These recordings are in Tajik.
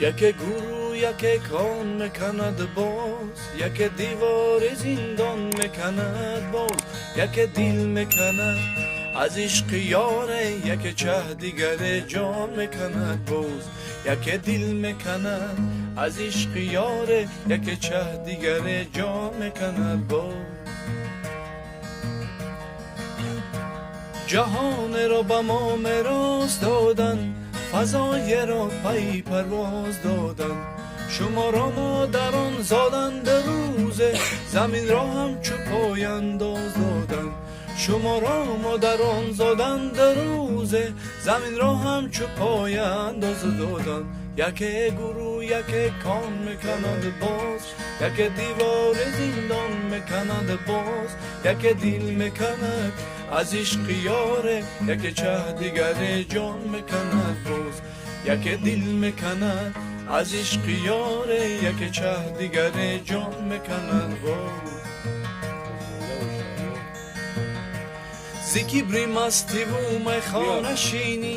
Яке гуру, яке кон меканад боз, яке девори зиндон меканад боз, яке дил меканад аз ишқи ёре, яке чаҳ дигаре ҷон меканад боз, яке дил меканад аз ишқи ёре, яке чаҳ дигаре ҷон меканад боз. Ҷаҳонеро ба мо мерос доданд, фазоеро пайи парвоз доданд, шуморо модарон зоданд рӯзе, заминро ҳамчу пойандоз доданд, шуморо модарон зоданд рӯзе, заминро ҳамчу пойандоз доданд. Яке гуру, яке кон меканад боз, яке девори зиндон меканад боз, яке дил меканад аз ишқи ёре, яке чаҳ дигаре ҷон меканад боз, яке дил меканад аз ишқи ёре, яке чаҳ дигаре ҷон меканад боз. Зи кибри мастиву майхонашинӣ,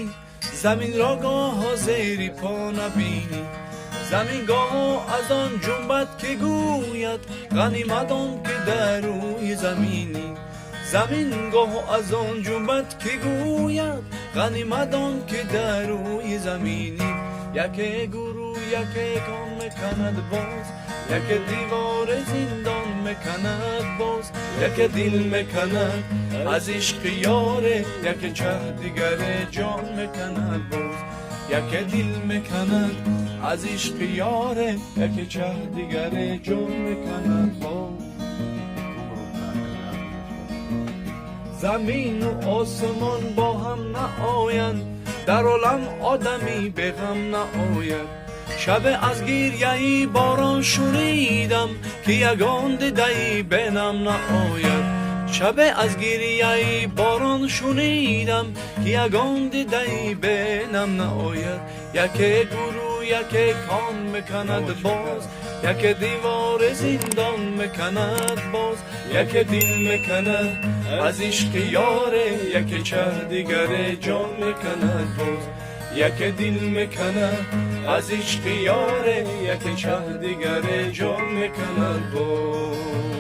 заминро гоҳо зери по набинӣ, замин гоҳо аз он ҷунбад ки гӯяд ғанимат он ки дар рӯи заминӣ, замин гоҳо аз он ҷунбад ки гӯяд ғанимат он ки дар рӯи заминӣ. Яке гуру, яке кон меканад боз, яке девори зиндон меканад боз, яке дил меканад аз ишқи ёре, яке чаҳ дигаре ҷон меканад боз, яке дил меканад аз ишқи ёре, яке чаҳ дигаре ҷон меканад боз. Замину осмон бо ҳам наоянд, дар олам одами беғам наояд. Шабе аз гирьяи борон шунидам, ки ягон дидаи бенам наояд. Шабе аз гирьяи борон шунидам, ки ягон дидаи бенам наояд. Яке гуру, яке кон меканад боз, яке девори зиндон меканад боз, яке дил меканад аз ишқи ёре, яке чаҳ дигаре ҷон меканад боз, яке дил меканад аз ишқи ёре, яке чаҳ дигаре ҷон меканад боз.